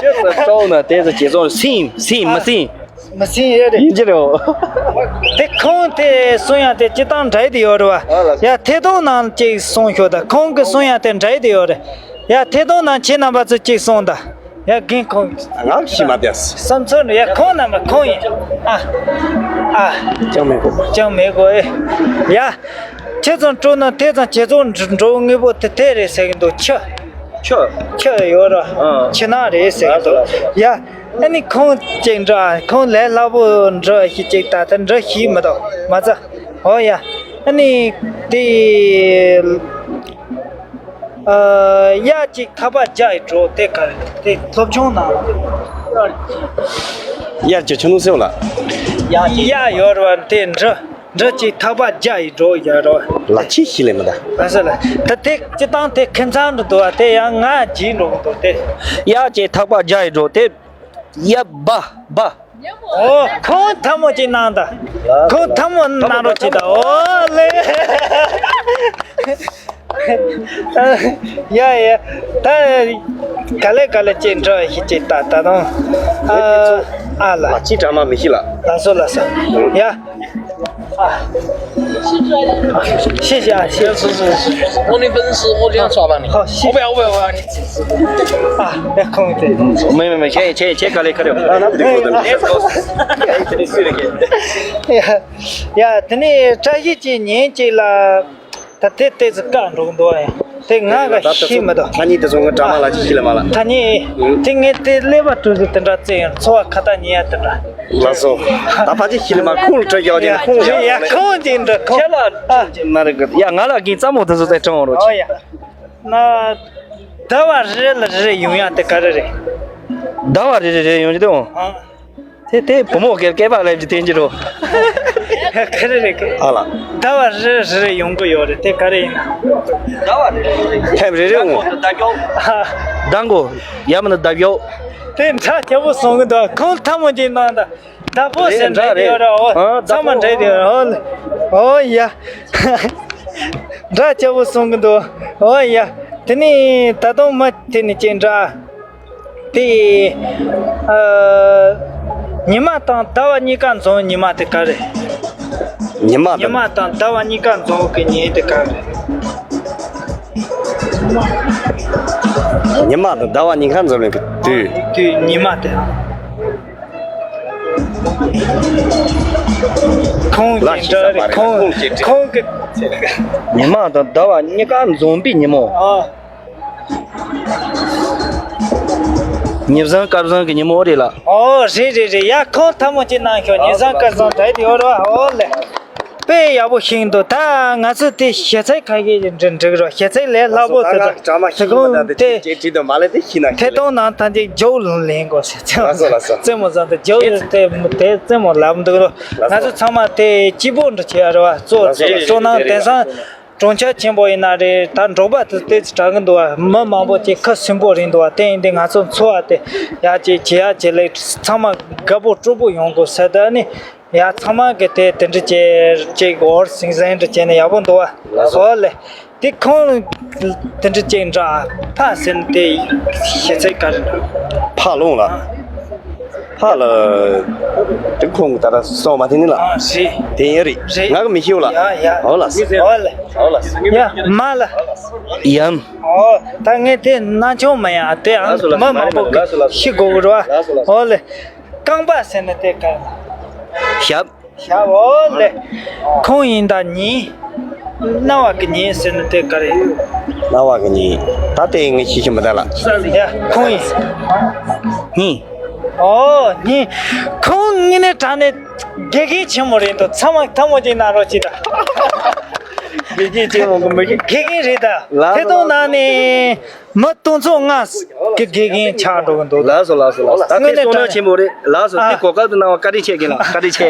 ཇི་ཙམ་དཀྲུགས་ན་དེ་ཙམ་ཇེ་ཚོགས། སིམ་སིམ་མ་སིམ། མ་སིམ་ཡ་རེད། ཡིན་གྱི་རེད། དེ་ཁོང་དེ་གསུང་ཡ་དེ་སྤྱི་བཏང་འདྲ་ཡི་དེ་ཡོད་རེད་བ། ཡ་ཐད་གཏོང་ནང་གཅིག་གསུང་ཤོག་ད་ཁོང་གི་གསུང་ཡ་དེ་འདྲ་ཡི་དེ་ཡོད་རེད། ཡ་ཐད་གཏོང་ནང་ཁྱེད་རྣམ་པ་ཚོ་གཅིག་གསུང་ད། ཡ་རྒན་ཁོང་། ང་ཤི་མ་དེ། བསམ་ཚུལ་ནི་ཡ་ཁོང་རྣམ་པ་ཁོང་ཡིན། ཨ། ཨ། ཅང་མེད་གོ། ཅང་མེད་གོ་ཨེ། ཡ། ཁྱེད་ཚོ་སྤྲོ་ན་དེ་ཙམ་ཁྱེད་ཚོ་འགྲོ་དངོས་པོ་དེ་དེ་རེད་ཟེར་གི་འདུག་ཆུ། ཆུ། ཆུ་ཡོད་ར། ཨ། ཆུ་ནག་རེད་ཟེར་གི་འདུག་ཡ། ཨ་ནི་ཁོང་ཅིག་འདྲ་ཁོང་ལས་སླ་པོ་འདྲ་ཞིག་ཅིག་ད་ལྟ་འདྲ་ཞིག་མི་འདུག་མ་ཚ། ཨོ་ཡ། ཨ་ནི་དེ། ཨ། གཡག་གཅིག་ཐག་པ་བརྒྱ་ཡིས་སྒྲོག་དེ་ག་རེ་དེ་སློབ་ཆུང་ནང་། གཡག་གཅིག་ཆུང་ནུ་སེའུ་ལ། གཡག་ཡོད་རེད་བ། དེ་འབྲུ་འབྲུ་གཅིག་ཐག་པ་བརྒྱ་ཡིས་སྒྲོག་ཡོད་རེད་བ། ལ་ཅི་ཤི་ལེ་མི་ད། ཨ་ས་ལ་ད་དེ་སྤྱི་བཏང་དེ་ཁྱིམ་ཚང་དུ་འདུག་བ། དེ་ཡང་ང་བགྱིས་འགྲོ་གི་འདུག་དེ། གཡག་གཅིག་ཐག་པ་བརྒྱ་ཡིས་སྒྲོག་དེ། ཡ་བ་བ། ཨོ། ཁོང་ཐལ་མོ་གཅིག་གནང་དང་། ཁོང་ཐལ་མོ་གནང་རོགས་གྱིས་དང་། ཨོ་ལེ། ཡ་ཡ། ད་ག་ལེ་ག་ལེ་ཅིག་འགྲོ་ཞིག་ཅིག་ད་ད་དུང་། ཨ་ཨ་ལ། ལ་ཅི་གྲ་མ་མི་ཤི་ལ། ལ་སོ་ལ་སོ། ཡ། 啊，谢谢啊，谢谢。我的粉丝，我两刷吧你。好，谢谢。我不要，我不要，我要你。啊，别空的。没没没，钱钱钱搞来搞来。啊，那不对不对。哎，这里水了给。呀呀，这里这一几年级了，他得得是干中多呀，这俺个西没的。他你这种个drama了，就起来嘛了。他你，这俺这来吧，就是等着这样，错看到你也等着。 ལགས་སོ། ད་ཕལ་ཆེར་ཤི་ལི་མ་ཁོང་ལ་སྤྲད་ཡག་དེ་ཁོང་ཡ་ཡ་ཁོང་དེ་འདྲ་ཁོང་ཁྱེད་ལ་ཨ། ཁྱེད་མ་རེད་གི། ཡ་ང་ལ་གིན་རྩ་མོ་དེ་ཚོ་དེ་དྲང་རོགས། ཨོ་ཡ། ན། ཟླ་བ་རེ་རེ་ལ་རེ་རེ་ཡོང་ཡག་དེ་ག་རེ་རེད། ཟླ་བ་རེ་རེ་རེ་ཡོང་རྒྱུ་དེ་འོང་། ཨ། དེ་དེ་བུ་མོ་སྐད་སྐད་པ་ལབ་ཀྱི་དེ་འགྱུར་རོ། ག་རེ་རེད་གི། ཨ་ལ། ཟླ་བ་རེ་རེ་རེ་རེ་ཡོང་གི་ཡོད་རེད། དེ་ག་རེ་ཡིན་ན། ཐེངས་རེ་རེ་འོང་། ཟླ་མགོ། ཡ་མ་ན་ཟླ་མགོ། དེ་འདྲ་ཁྱད་པར་སོང་གི་འདུག་ཁོང་ཐལ་མོ་གཅིག་གནང་དང་། ཟླ་ཕོགས་ཟེར་འདྲ་དེ་ཡོད་ར། འོ། ཨ། ཚང་མ་འདྲ་དེ་ཡོད་ར། ཨོ་ལེ། ཨོ་ཡ། འདྲ་ཁྱད་པར་སོང་གི་འདུག་ཨོ་ཡ། དེ་ནི་ད་དུང་མ་དེ་ནི་ཅི་འདྲ། དེ། ཨ། ཉི་མ་དང་ཟླ་བ་གཉིས་ཀ་འཛོམས་ཉི་མ་དེ་ག་རེད། ཉི་མ་དང་། ཉི་མ་དང་ཟླ་བ་གཉིས་ཀ་འཛོམས་གི་ཉིན་དེ་ག་རེད། ཉི་མ་དང་ཟླ་བ་གཉིས་ཀ་འཛོམས་ནས་དུས། དུས་ཉི་མ་དེ། ཁོང་གི་འདྲ་རེད། ཁོང་ཁོང་གི། ཉི་མ་དང་ཟླ་བ་གཉིས་ཀ་འཛོམས་པའི་ཉིན་མོ། ཨ། ཉི་བཟང་སྐར་བཟང་གི་ཉིན་མོ་རེད་ལ། ཨོ་རེད་རེད་རེད། ཡ་ཁོང་ཐལ་མོ་གཅིག་གནང་ཤོག་ཉི་བཟང་སྐར་བཟང་འདྲ་དེ་ཡོད་ར། ཨོ་ལེ། དཔེ་ཡག་པོ་ཤེས་འདུག་ད་ང་ཚོ་དེ་ཞེ་ཚད་ཁ་ཤས་ཀྱི་འགྲིག་འགྲིག་རོགས། ཞེ་ཚད་ལས་སླ་པོ་ཟེར་ད་ཁོང་དེ་ཐད་གཏོང་ནང་ཐམས་ཅད་ཇོ་ལུང་ལེན་དགོས་ཟེར་ཚེ། ལགས་སོ་ལགས་སོ། རྩེད་མོ་བཟང་དེ་ཇོ་ལུང་དེ་དེ་རྩེད་མོ་ལབ་འདུག་རོགས། ང་ཚོ་ཚང་མ་དེ་སྐྱིད་པོ་འདྲ་བྱེད་ཡ་རེད་བ། གཙོ་གཙོ་ནང་དེང་སང་གྲོང་ཁྱེར་ཆེན་པོ་ཡིན་ན་རེད། ད་འབྲོག་པ་དེ་ཏོག་ཙམ་དྲག་གི་འདུག་བ། མི་མང་པོ་ཅིག་ཁ་སིམ་པོ་རེད་འདུག་བ། དེ་ཡིན་དུས་ང་ཚོ་འཚོ་བ་དེ་ཡག་ཅིག་བྱེད་ཡག་བྱེད་ལེ་ཚང་མ་དགའ་པོ་སྤྲོ་པོ་ཡོང་དགོས་ཟེར། ད་ནི། ཡ་ཚང་མ་གི་དེ་དེ་འདྲ་ཅིག་ཅིག་འོར་སིང་སིང་འདྲ་བྱས་ནས་ཡག་པོ་འདུག་བ། ལགས་སོ། ཨོ་ལེ། དེ་ཁོང་དེ་འདྲ་ཅིག་འདྲ་ཕ་ཟེར་ནས་དེ་ཞེ་ཚད་ག་རེ་འདྲ། ཕ་ལོང་ལ། ཕ་ལ། དེ་ཁོང་གི་ད་ལྟ་སོང་མ་དེ་ནི་ལ། ཨ་རེད། དེ་ཡིན་རེད། རེད། ང་གི་མི་ཤེས་ལ། ཡ་ཡ། ཨོ་ལ། ཨོ་ལེ། ཨོ་ལ། ཡ་མ་ལ། ཡམ། ཨོ་ད་ངས་དེ་སྣ་ཆུང་མ་ཡ་དེ་ཨང་མི་མང་པོ་གི་ཤི་དགོས་གི་རེད་བ། ཨོ་ལེ། རྐང་པ་ཟེར་ན་དེ་ག་རེ། ཞབས། ཞབས། ཨོ་ལེ། ཁོང་ཡིན་ད་ཉིན། རྣ་བ་གི་ཉིན་ཟེར་ན་དེ་ག་རེ། རྣ་བ་གི་ཉིན། ད་དེ་ངས་ཤེས་ཀྱི་མི་འདུག་ལ། ཡ་ཁོང་ཡིན། ཉིན། ཨོ་ཉིན། ཁོང་དངོས་གནས་དྲང་གནས་དགེ་རྒན་ཆེན་མོ་རེད་འདུག་ཚང་མ་ཐལ་མོ་གཅིག་གནང་རོགས་གྱིས་ད། དགེ་རྒན་ཆེན་མོ་གི་མི་ཤེས། དགེ་རྒན་རེད་ད། ལགས་སོ། ཐད་གཏོང་ནང་ནས། མི་སྟོང་ཚོ་ལྔ་གི་དགེ་རྒན་ཆགས་འགྲོ་གི་འདུག་ལགས་སོ་ལགས་སོ་ལགས་སོ། ད་དངོས་གནས་དྲང་ཆེན་པོ་རེད། ལགས་སོ། ཨ། དེ་གོ་སྐབས་དུ་གནང་བ་བཀའ་དྲིན་ཆེ་རྒན་ལགས། བཀའ་དྲིན་ཆེ།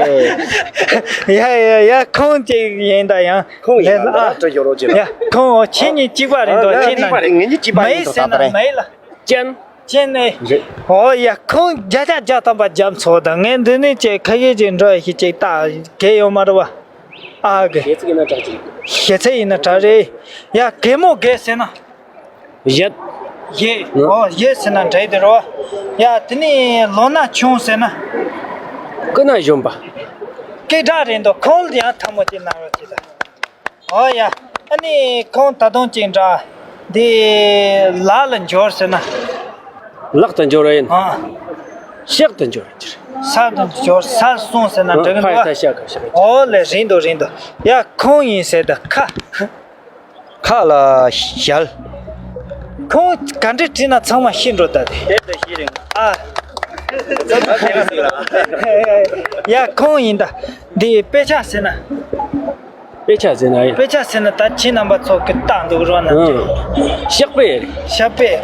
ཡ་ཡ་ཡ། ཁོང་གཅིག་ཡིན་ད་ཡང་། ཁོང་ཡིན་ལ་ཨ། ད་འགྲོ་ཡོད་རོགས་ཅེ་ལ། ཡ་ཁོང་ཨོ་ཁྱེད་གཉིས་གཅིག་པ་རེད་འདུག་ཨ། ཁྱེད་ན་ངེད་གཉིས་གཅིག་པ་མ་ཡིན་ཡིན་འདུག་ཟེར་ད་ན་ད་རེད། མ་ཡིན་ལ། ཅན། ཅན་ནས། རེད། ཨོ་ཡ་ཁོང་བརྒྱ་ཆ་བརྒྱ་ཐམ་པ་རྒྱབ་ཚོགས་དང་ངས་འདི་ནས་ཅེ་ཁ་ཡེ་ཅེ་འགྲོ་ཡ་ཞིག་ཅེ་ད་གལ་ཡོད་མ་རེད་བ། ཨ་གི། ཞེ་ཚིག་ཡིན་ན་དྲག་ཅིག་ཞེ་ཚིག་ཡིན་ན་དྲག་རེད། ཡ་གད་མོ་བགད་ཟེར་ན། ཡད། ཡེ། ཨོ་ཡེ་ཟེར་ན་འདྲ་དེ་རོ། ཡ་དེ་ནི་ལོ་ན་ཆུང་ཟེར་ན། ཀུན་ན་གཞོན་པ། སྐད་གྲགས་རེད་འདུག་ཁོང་ལ་ཡང་ཐལ་མོ་གཅིག་གནང་རོགས་གྱིས་ད། ཨོ་ཡ། ཨ་ནི་ཁོང་ད་དུང་གཅིག་འདྲ། འདི་ལག་ལ་འབྱོར་ཟེར་ན། ལག་ཏུ་འབྱོར་ཡིན། ཨ། ཕྱག་ཏུ་འབྱོར་ཡིན། སར་དུ་འབྱོར་སར་སོང་ཟེར་ན་འགྲིག་གི་འདུག་ཕར་ད་ཤག་ག་ཤག་ཨོ་ལེ་རེད་འདུག་རེད་འདུག་ཡ་ཁོང་ཡིན་ཟེར་ད་ཁ། ཁ་ལ་ཞལ། ཁོང་ག་འདྲ་བྲིས་ན་ཚང་མ་ཤེས་འགྲོ་ད་དེ། དེབ་དེ་ཤེས་རིང་། ཨ། ཡ་ཁོང་ཡིན་ད། འདི་དཔེ་ཆ་ཟེར་ན། དཔེ་ཆ་ཟེར་ན་ཡིན། དཔེ་ཆ་ཟེར་ན་ད་ཁྱེད་རྣམ་པ་ཚོ་གི་ལྟ་འདུག་རོགས་གནང་། ཨང་། ཤག་པས་རེད། ཤག་པས།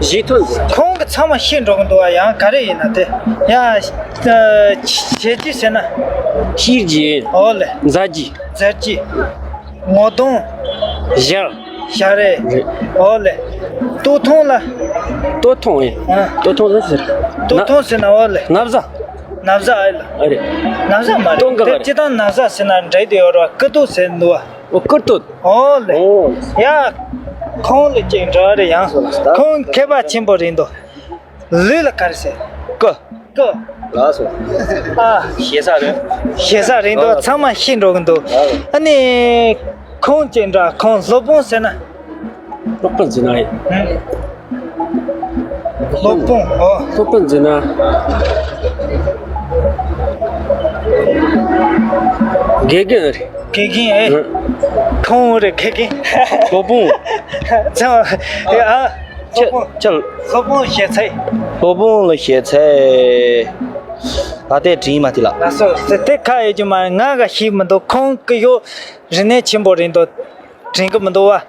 བཞེས་ཐོན་ཟེར། ཁོང་གི་ཚང་མ་ཤེས་འགྲོ་གི་འདུག་བ། ཡང་ག་རེ་ཡིན་ན་དེ། ཡང་། བྱས་རྗེས་ཟེར་ན། ཤེས་རྗེས། ཨོ་ལེ། མཛད་རྗེས། མཛད་རྗེས། ངོ་གདོང་། ཞྭ། ཞྭ་རེད། རེད། ཨོ་ལེ། སྟོད་ཐུང་ལ། སྟོད་ཐུང་ཡིན། ཨ། སྟོད་ཐུང་ལ་ཟེར། སྟོད་ཐུང་ཟེར་ན་ཨོ་ལེ། ན་བཟའ། ན་བཟའ་ཨེ་ལ། ཨ་རེད། ན་བཟའ་མ་རེད། སྟོད་འགག་དེ་རེད། སྤྱི་བཏང་ན་བཟའ་ཟེར་ན་འདྲ་དེ་ཡོད་ར་བ། སྐུ་སྟོད་ཟེར་འདུག་བ། ཨོ་སྐུ་སྟོད། ཨོ་ལེ། ཨོ། ཡ། ཁོང་ལ་ཅིག་འདྲ་རེད་ཡང་། ཁོང་མཁས་པ་ཆེན་པོ་རེད་འདུག་ལུས་ལ་ག་རེ་ཟེར། སྐུ། སྐུ། ལགས་སོ། ཨ། ཞེ་ས་རེད། ཞེ་ས་རེད་འདུག་ཨ། ཚང་མ་ཤེས་འགྲོ་གི་འདུག་ཨ། ཨ་ནི། ཁོང་ཅིག་འདྲ་ཁོང་སློབ་དཔོན་ཟེར་ན། སློབ་དཔོན་ཟེར་ན་ཡིན། སློབ་དཔོན། ཨོ། སློབ་དཔོན་ཟེར་ན། དགེ་རྒན་རེད། དགེ་རྒན་ཨེ། ཨ། ཁོང་རེད་དགེ་རྒན། སློབ་དཔོན། ཚང་ཨ། ཁྱེད་ཁྱེད། སློབ་དཔོན་ཞེ་ཚད། སློབ་དཔོན་ལ་ཞེ་ཚད། ད་ལྟའི་དྲིན་མ་དེ་ལ། ལགས་སོ། དེ་དེ་ཁ་ཡོད་ཀྱི་མ་རེད། ང་ག་ཤེས་མི་འདུག་ཁོང་གི་ཡོད། རིག་གནས་ཆེན་པོ་རེད་འདུག་དྲན་གི་མི་འདུག་བ།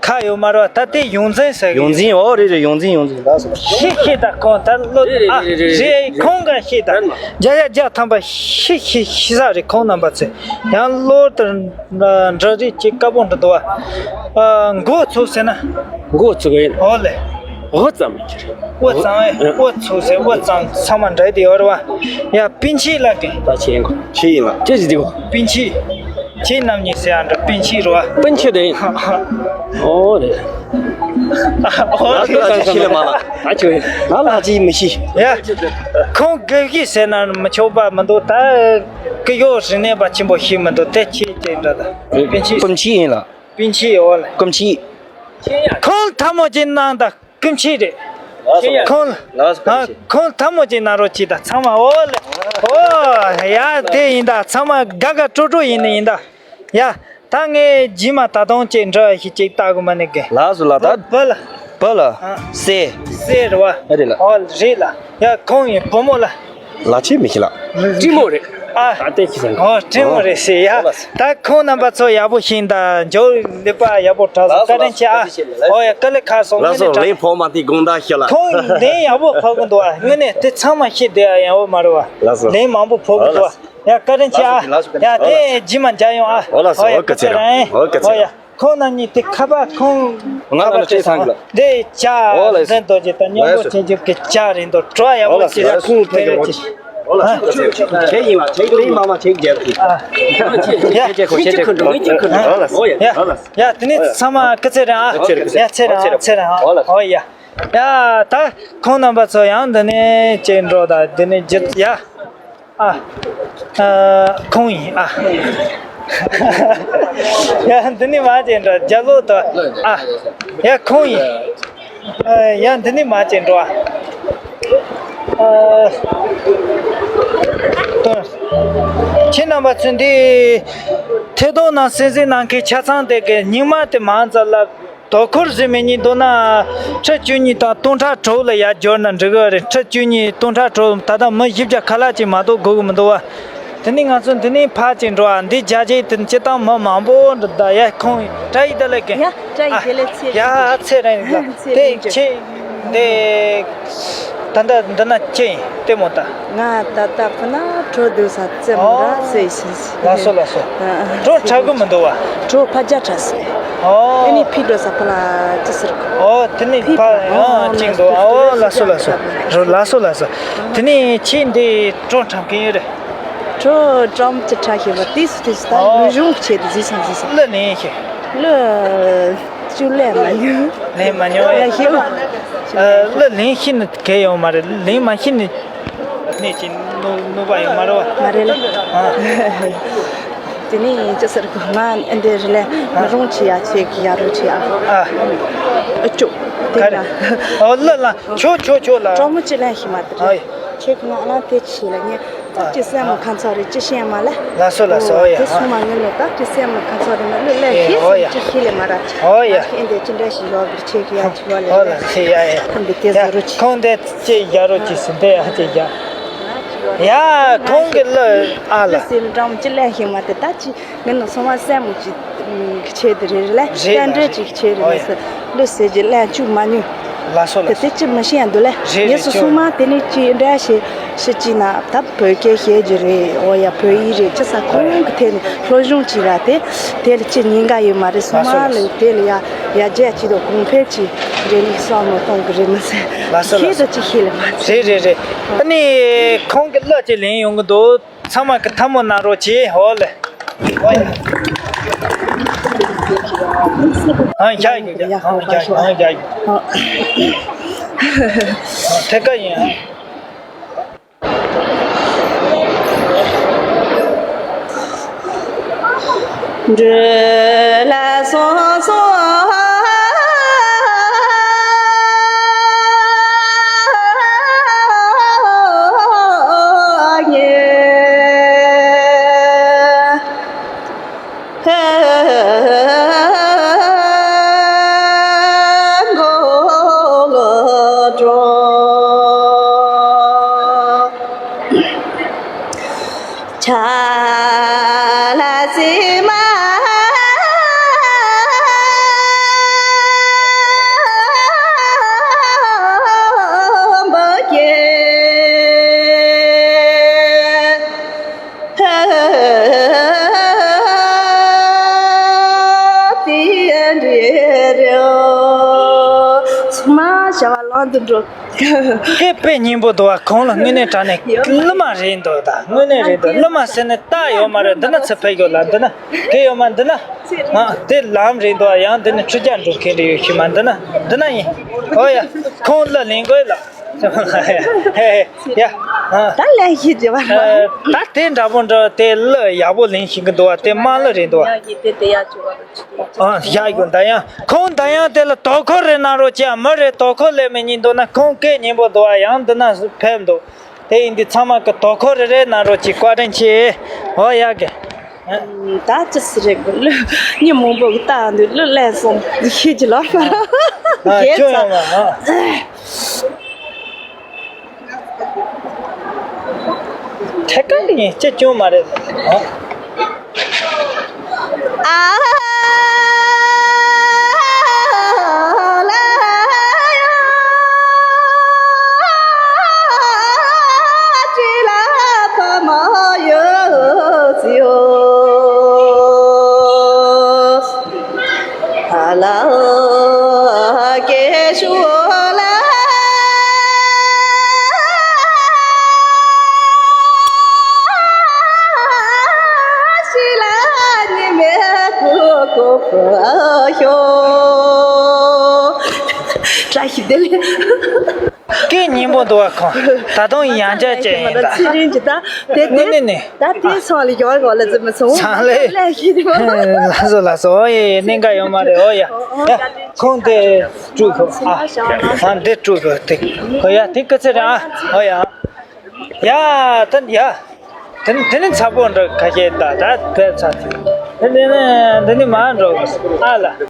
ཁ་ཡོད་མ་རེད་བ། ད་ལྟའི་ཡོངས་འཛིན་ཟེར་གི་ཡོངས་འཛིན། ཨོ་རེད་རེད། ཡོངས་འཛིན་ཡོངས་འཛིན། ལགས་སོ། ཤེས་ཤེས་ད་ཁོང་ད་བློ། རེད་རེད་ཨ། རེད་རེད་རེད། ཁོང་ག་ཤེས་ད། རེད་མ། བརྒྱ་ཡ་བརྒྱ་ཐམ་པ་ཤེས་ཤེས་ཤེས་ས་རེད། ཁོང་རྣམ་པ་ཚོས་ཡང་བློ་ལྟར་འདྲ་རེད་ཅིག་དཀར་པོ་འདྲ་འདུག་བ། ཨ། མགོ་ཚུགས་ཟེར་ན། མགོ་ཚུགས་ཡིན། ཨོ་ལེ། འོ་ཙམ་མི་ཁྱེར། འོ་ཙམ་ཨེ། ཨ། འོ་ཚུགས་ཟེར། འོ་ཙམ་ཚང་མ་འདྲ་དེ་ཡོད་རེད་བ། ཡ་པིན་ཆི་ལ་གི། ད་ཆེ་ཡིན་གོ། ཆེ་ཡིན་ལ། ཅི་ཞིག་འདི་གོ། པིན་ཆི། ཁྱེད་རྣམ་གཉིས་ཟེར་ཡ་འདྲ་པིན་ཆི་རེད་བ། པིན་ཆི་རེད། ཨོ་རེད། ཨོ་རེད། ལ་ལ་ཅི་ཤི་ལ་མ་ལ། ཨ་ཆོས། ལ་ལ་ཅི་མི་ཤི། ཡ། ཁོང་དགེ་བཤེས་ཟེར་ན་མི་ཆོག་པ་མི་འདུག་ད་གི་ཡོ་རིག་གནས་པ་ཆེན་པོ་ཤི་མི་འདུག་དེ་ཁྱེད་ཅེས་འདྲ་ད། པིན་ཆི། པིན་ཆི་ཡིན་ལ། པིན་ཆི་ཨོ་ལེ། པིན་ཆི། ཁོང་ཐལ་མོ་ཅན་གནང་ད། ཀུན་མཁྱེན་རེད། ལགས་སོ། ཁོང་། ལགས་སོ། ཨ། ཀུན་མཁྱེན། ཁོང་ཐལ་མོ་ཅིག་གནང་རོགས་གྱིས་ད་ཚང་མ། ཨོ་ལེ། ཨོ་ཡ། དེ་ཡིན་ད། ཚང་མ་དགའ་དགའ་སྤྲོ་སྤྲོ་ཡིན་ནི་ཡིན་ད། ཡ། ད་ངས་རྗེས་མ་ད་དུང་ཅིག་འདྲི་བ་ཞིག་ཅིག་ལྟ་དགོས་མ་ནི་གི། ལགས་སོ་ལགས། ད་བུ་ལ། བུ་ལ། ཨ། སྲས། སྲས་རེད་བ། ཨ་རེད་ལ། ཨོ་རེད་ལ། ཡ་ཁོང་གི་བུ་མོ་ལ། ལ་ཆེ་མི་ཤེས་ལ། སྤྲིན་མོ་རེད། ཨ། ད་ལྟའི་ཤེས་སོང་། ཨོ་སྤྲིན་མོ་རེད་ཟེར་ཡ། ཨོ་ལགས་སོ། ད་ཁོང་རྣམ་པ་ཚོ་ཡག་པོ་ཤེས་ད། འཇོག་ལེགས་པ་ཡག་པོ་དྲག་སོང་། བཀའ་དྲིན་ཆེ་ཨ། ཨོ་ཡ་དཀའ་ལས་ཁག་སོང་། ལགས་སོ། དངོས་གནས་དྲག་ལན་ཕོག་མ་དེ་དགོངས་དག་ཞུ་ལ། ཁོང་ལན་ཡག་པོ་ཕོག་གི་འདུག་ཨ། དངོས་གནས་དེ་ཚང་མ་ཤེས་བསྡད་ཨ། ཡག་པོ་མ་རེད་བ། ལགས་སོ། ལན་མང་པོ་ཕོག་གི་འདུག་ཨ། ཡ་བཀའ་དྲིན་ཆེ་ཨ། ལགས་སོ། ཡ་དེ་རྗེས་མ་མཇལ་ཡོང་ཨ། ཨོ་ལགས་སོ། ཨོ་ཡ་ཨོ་བཀའ་ཚེ་རིང་། ཨོ་བཀའ་ཚེ་རིང་། ཨོ་ཡ། ཁོང་རྣམ་གཉིས་དེ་ཁ་པར་ཁོང་ང་ཁ་པར་ལ་བྲིས་ཚར་གི་ལ། འདི་ཇ་འཛིན་རྡོ་རྗེ་དང་སྙིང་པོ་ཆེ་ཆེ་གི་ཇ་རེད་འདུག་བྲོ་བ་ཡག་པོ་ཅིག་རེད། ཁོང་ཐད་ཀྱི་རོགས་ཆེ། ཨོ་ལགས་སོ། ཁྱེད་ཡིན་པ་ཁྱེད་ཡིན་མ་མ་ཁྱེད་རྒྱལ་གི། ཨ། ཡ། ཁྱེད་ཁྱེད་ཁོ་ཁྱེད་ཁྱེད་ཁོ་ཁྱེད་ཁོ། ཨོ་ལགས་སོ། ཡ། ཡ་དེ་ནས་ཚང་མ་སྐུ་ཚེ་རིང་ཨ། ཡ་ཚེ་རིང་ཨ། ཚེ་རིང་ཨ། ཨོ་ཡ། ཡ་ད་ཁོང་རྣམ་པ་ཚོ་ཡང་འདི་ནས་ཅིག་འགྲོ་ད། འདི་ནས་རྒྱུ་ཡ། ཨ། ཨ། ཁོང་ཡིན་ཨ། ཡ་འདི་ནི་མ་ཅན་འདྲ་རྒྱ་ལོ་དོ། ཨ། ཡ་ཁོང་ཡིན། ཨ། ཡ་འདི་ནི་མ་ཅན་འགྲོ་ཨ། ཨ། དོ། ཁྱེད་རྣམ་པ་ཚོས་འདི་ཐད་གཏོང་ནང་གསན་གཟིགས་གནང་མཁན་ཆ་ཚང་དེ་གི་སྙིང་མ་དེ་མང་ཙམ་ལ། དོ་ཁུར་ཟེར་མི་གཉིས་འདུག་ན། ཁྲི་བཅུ་གཉིས་དང་སྟོང་ཕྲག་དྲུག་ལ་ཡར་འབྱོར་ན་འགྲིག་གི་རེད། ཁྲི་བཅུ་གཉིས་སྟོང་ཕྲག་དྲུག་ད་ལྟ་མི་བཞི་བརྒྱ་ཁ་ལག་ཅིག་མ་གཏོགས་དགོས་ཀྱི་མི་འདུག་བ། དེ་ནས་ང་ཚོ་འདི་ནས་ཕར་ཅིག་འགྲོ་བ། འདི་རྒྱ་ཆེ་དེ་སྤྱི་བཏང་མི་མང་པོ་འདུག་ད་ཡ་ཁོང་བཀྲ་ཡི་བདེ་ལེགས་ཀྱི། ཡ་བཀྲ་ཡི་བདེ་ལེགས། ཚེ་ཡ་ཚེ་རིང་ལ་ཚེ་དེ་རིང་ཁྱེད་འདི། ད་ལྟ་འདི་ན་ཅི་ཡིན་ལྟད་མོ་ལྟ། ང་ད་ལྟ་ཕུ་ན་བྲོ་འདུག་ས་ཙེ་མོ་ར་ཨོ། ཟེར་ཞིང་། ལགས་སོ་ལགས་སོ། ཨ། བྲོ་འཁྲབ་གི་མི་འདུག་བ། བྲོ་ཕ་རྒྱ་འཁྲབ་སོང་། ཨོ། ཨ་ནི་ཕི་འགྲོ་ས་ཕ་ལ་ཅི་ཟེར་གི། ཨོ་དེ་ནི་ཕི་ཕ་ཕ་ཨ་ཨོ་ཅིག་འདུག་ཨོ་ལགས་སོ་ལགས་སོ། རོ་ལགས་སོ་ལགས་སོ། དེ་ནི་ཁྱེད་འདི་བྲོ་འཁྲབ་གི་ཡོད་རེད། བྲོ་འཁྲབ་ཅི་འཁྲབ་ཤེས་པ་དེ་སུ་དེ་སུ་ད་ཨོ། ལུས་སྦྱོང་བྱེད་དུ་ཟིག་སང་ཟིག་སང་། གླུ་ལེན་ཤེས། གླུ། ཅུ་ལེན་མ་མྱོང་། ལེན་མ་མྱོང་ཨེ། ཡ་ཤེས་པ། ཨ། གླུ་ལེན་ཤེས་ནི་གལ་ཡོད་མ་རེད། ལེན་མ་ཤེས་ནི་གནས་ཀྱི་གནོད་གནོད་པ་ཡོད་མ་རེད་བ། མ་རེད་ལ། ཨ། དེ་ནས་ཅི་ཟེར་གོ་ང་ཨ་འདི་རེད་ལ། ཨ། མི་རུང་ཆེ་ཡ་ཆེ་གི་ཡ་རུ་ཆེ་ཡ། ཨ། ཨ་ཅོ། དེ་ག་ན། ཨོ་ལ་ལ། ཆོ་ཆོ་ཆོ་ལ། ཀྲོ་མོ་ཅི་ལེན་ཤེས་མ་དེ་རེད། ཨ། ཁྱེད་ཀྱི་ང་ལ་དེ་ཆེ་ལ་ངས། སྟབས་ཀྱི་སེམས་ཁ་ཚ་རེད་ཅི་ཤེས་མ་ལ། ལགས་སོ་ལགས་སོ། ཨོ་ཡ། དེ་སོང་མ་ངན་ལོ་སྟབས་ཀྱི་སེམས་ཁ་ཚ་རེད་མ་གླུ་ལས་ཨེ་ཤེས་ཨོ་ཡ། ཅི་ཤེས་ལེ་མ་ར། ཨོ་ཡ། ཨ་ཁེ་འདི་ཅི་འདྲ་ཞིག་ཡོད་གི་ཆེ་གི་ཡ་ཆེ་བ་ལེ། ཨོ་ལ་ཆེ་ཡ་ཨེ། ཁོང་འདི་དེ་ཡ་བཟོ་རུ་ཆེ། ཁོང་འདི་ཅི་ཡ་རུ་ཆེ་ཟིན་དེ་ཡ་ཅི་ཡ། ཡ། ཁོང་གི་གླུ་ཨ་ལ། གླུ་ཟེར་ནས་འགྲམ་ཅི་ལེན་ཤེས་མ་དེ་ད་ཅི་ངས་ནི་སོ་མ་སེམས་མོ་ཅི་ཆེ་དེ་རེད་ལ། རེད་ལ། རྟེན་འབྲེལ་ཅིག་ཆེ་རེད་ཨོ་ཡ། མ་ཟེར། གླུ་ཟེར་གྱི་ལེན་བཅུག་མ་མྱོང་། ལ་སོ་ལ་དེ་སོ། དེ་ཅི་མི་ཤེས་ཡ་འདུག་ལ། རེད་ངས་རེད། སོ་ཆུང་སོ་མ་དེ་ནས་ཅི་འདྲ་ཞེ་ཞེ་ཅི་ན་ད་བོད་སྐད་བཤད་རྒྱུ་རེད། ཨོ་ཡ། བོད་ཡིག་རེད། ཅི་ས་ཨོ་ཡ། ཁོང་གི་ཐད་ནས་སློབ་སྦྱོང་ཅིག་ར་དེ་དེ་ལ་ཅི་ཉེན་ཁ་ཡོད་མ་རེད། སོ་ལ་སོ་མ་ལ་ལ། དེ་ལ་ཡ་ཡ་རྒྱ་ཅི་དང་གོང་འཕེལ་ཅིག་རེད་ལ་བསམ་བློ་གཏོང་གི་རེད་མ་ཟེར། ལ་སོ་ལ་ཤེས་སོ། དང་ཅི་ཤེས་ལ་མ་ཟེར། རེད་རེད་རེད། ཨ་ནི་ཁོང་གི་གླུ་ཅིག་ལེན་ཡོང་གི་འདུག་ཚང་མ་གི་ཐལ་མོ་གནང་རོགས་གྱིས། ཧོ་ལེ། ཨ་ཡ། ཨ་ཡ་ཡ་ཡ། ཨ་ཡ་ཡ་ཡ། ཨ། ཐད་ཀ་ཡིན། ཨ། འགྲོ་ལ་སོང་སོང་ཉེ། མགོ་ལོག་འགྲོ། ཆ་ལ་སི་མ་འབའ་ཀེ། ཧ་ཧ་ཧ་ཧ། དེ་འདྲ་རེད། ཚང་མ་བྱ་བ་ལམ་དུ་འགྲོ། སྐད་དཔེ་སྙན་པོ་འདུག་བ། ཁོང་ལ་དངོས་གནས་དྲང་གནས་ཡོད། གླུ་མ་རེད་འདུག་ད་དངོས་གནས་རེད་འདུག་གླུ་མ་ཟེར་ནས་ད་ཡོད་མ་རེད། འདི་ན་ཚེ་འཕེལ་ཡོད་ལ། འདི་ན་གེ་ཡོད་མ། འདི་ན་ཨ་དེ་ལམ་རེད་འདུག་ཡང་འདི་ནས་ཁྲུས་རྒྱག་འགྲོ་མཁན་རེ་ཡོད་ཤི་མ། འདི་ན་འདི་ན་ཡིན། ཨོ་ཡ། ཁོང་གླུ་ལེན་དགོས་ལ། ཧེ་ཧེ་ཡ། ཨ། ད་ལན་ཞིག་བརྗེ་བ་རེད། ད་དེ་འདྲ་པོ་འདྲ་དེ་གླུ་ཡག་པོ་ལེན་ཤེས་ཀྱི་འདུག་བ། དེ་དམངས་གླུ་རེད་འདུག་བ། ཡ་གི་དེ་དེ་ཡག་བྱུང་བ་རེད། ཨ་ཡ་གི་ད་ཡང་ཁོང་ད་ཡང་དེ་ལ་དོ་ཁུར་རེ་གནང་རོགས་གྱིས། མི་རེ་དོ་ཁུར་ལེན་མི་ཉན་འདུག་ན། ཁོང་སྐད་སྙན་པོ་འདུག་བ། ཡང་འདི་ན་ཕེབས་འདུག་དེ་ཡིན་དུས་ཚང་མ་གི་དོ་ཁུར་རེ་རེ་གནང་རོགས་གྱིས། བཀའ་དྲིན་ཆེ། ཨོ་ཡ་གི། ད་ཅི་སི་རེད་གི་གླུ། མི་མང་པོ་གི་ལྟ་འདུག་གླུ་ལེན་སོང་ཤེས་ཀྱི་ལ། ཨ་ཁྱོད་ཡོང་ང་ཨ། ཐད་ཀར་ཡིན་ཅི་སྐྱོན་མ་རེད། ཨ། ཨ་ལ། ཅི་ལ་ཕ་མ་ཡོད་ཡོད། ཨ་ལ་སྐད་ཤོད་ལ། ཤི་ལ་ཉི་མའི་གོ་གོ་ཤོ། བཀྲ་ཤིས་བདེ་ལེགས། སྐད་སྙན་པོ་འདུག་བ། ཁོང་ད་དུང་ཡང་བསྐྱར་བྱས་ཡིན་ད། ཚེ་རིང་གི་ད་དེ་དེ། ནི་ནི་ནི། ད་དེ་སོང་ལ་ཡོང་གོ་ལ་ཙི་མི་སོང་། སང་ལེ། ལས་ཤི་དེ་མ། ལགས་སོ་ལགས་སོ། ཨོ་ཡེ་ཡེ། གནད་འགག་ཡོད་མ་རེད། ཨོ་ཡ་ཡ། ཁོང་དེ་སྤྲུལ་གོ་ཨ། ཨ་འདི་སྤྲུལ་གོ་དེ། ཨོ་ཡ་དེ་སྐུ་ཚེ་རིང་ཨ། ཨོ་ཡ། ཡ་ད་ཡ། དེ་ནི་དེ་ནི་ཚ་པོ་འགྲོ་ཁ་ཤས་ད་ད་ཕེབས་ཚར་ཚེ། དེ་ནི་འདི་ནི་མ་འགྲོ་ཨ་ལ།